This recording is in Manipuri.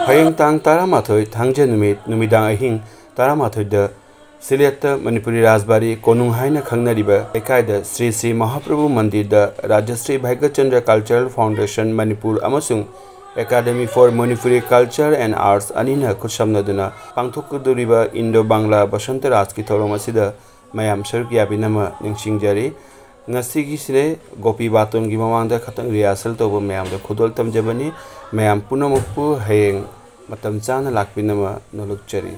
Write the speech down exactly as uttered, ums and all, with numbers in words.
ꯍꯌꯦꯡ ꯇꯥꯡ ꯇꯔꯥꯃꯥꯊꯣꯏ ꯊꯥꯡꯖ ꯅꯨꯃꯤꯠ ꯅꯨꯃꯤꯗꯥꯡ ꯑꯍꯤꯡ ꯇꯔꯥꯃꯥꯊꯣꯏꯗ ꯁꯤꯂꯦꯠꯇ ꯃꯅꯤꯄꯨꯔꯤ ꯔꯥꯖꯕꯥꯔꯤ ꯀꯣꯅꯨꯡ ꯍꯥꯏꯅ ꯈꯪꯅꯔꯤꯕ ꯂꯩꯀꯥꯏꯗ ꯁ꯭ꯔꯤ ꯁ꯭ꯔꯤ ꯃꯍꯥꯄ꯭ꯔꯚꯨ ꯃꯟꯗꯤꯔꯗ ꯔꯥꯖꯁ꯭ꯔꯤ ꯚꯥꯒ꯭ꯌꯆꯟꯗ꯭ꯔ Cultural Foundation ꯃꯅꯤꯄꯨꯔ ꯑꯃꯁꯨꯡ Academy for Manipuri Culture and Arts ꯑꯅꯤꯅ ꯈꯨꯠꯁꯝꯅꯗꯨꯅ ꯄꯥꯡꯊꯣꯛꯀꯗꯧꯔꯤꯕ ꯏꯟꯗꯣ ꯕꯪꯂꯥ ꯕꯁꯟꯇ ꯔꯥꯖꯀꯤ ꯊꯧꯔꯝ ꯑꯁꯤꯗ ꯃꯌꯥꯝ ꯁꯔꯨꯛ ꯌꯥꯕꯤꯅꯕ ꯅꯤꯡꯁꯤꯡꯖꯔꯤ꯫ ꯉꯁꯤꯒꯤꯁꯤꯗ ꯒꯣꯄꯤ ꯕꯥꯇꯣꯟꯒꯤ ꯃꯃꯥꯡꯗ ꯈꯇꯪ ꯔꯤꯍꯥꯔꯁꯦꯜ ꯇꯧꯕ ꯃꯌꯥꯝꯗ ꯈꯨꯗꯣꯜ ꯇꯝꯖꯕꯅꯤ꯫ ꯃꯌꯥꯝ ꯄꯨꯝꯅꯃꯛꯄꯨ ꯍꯌꯦꯡ ꯃꯇꯝ ꯆꯥꯅ ꯂꯥꯛꯄꯤꯅꯕ ꯅꯣꯂꯨꯛꯆꯔꯤ꯫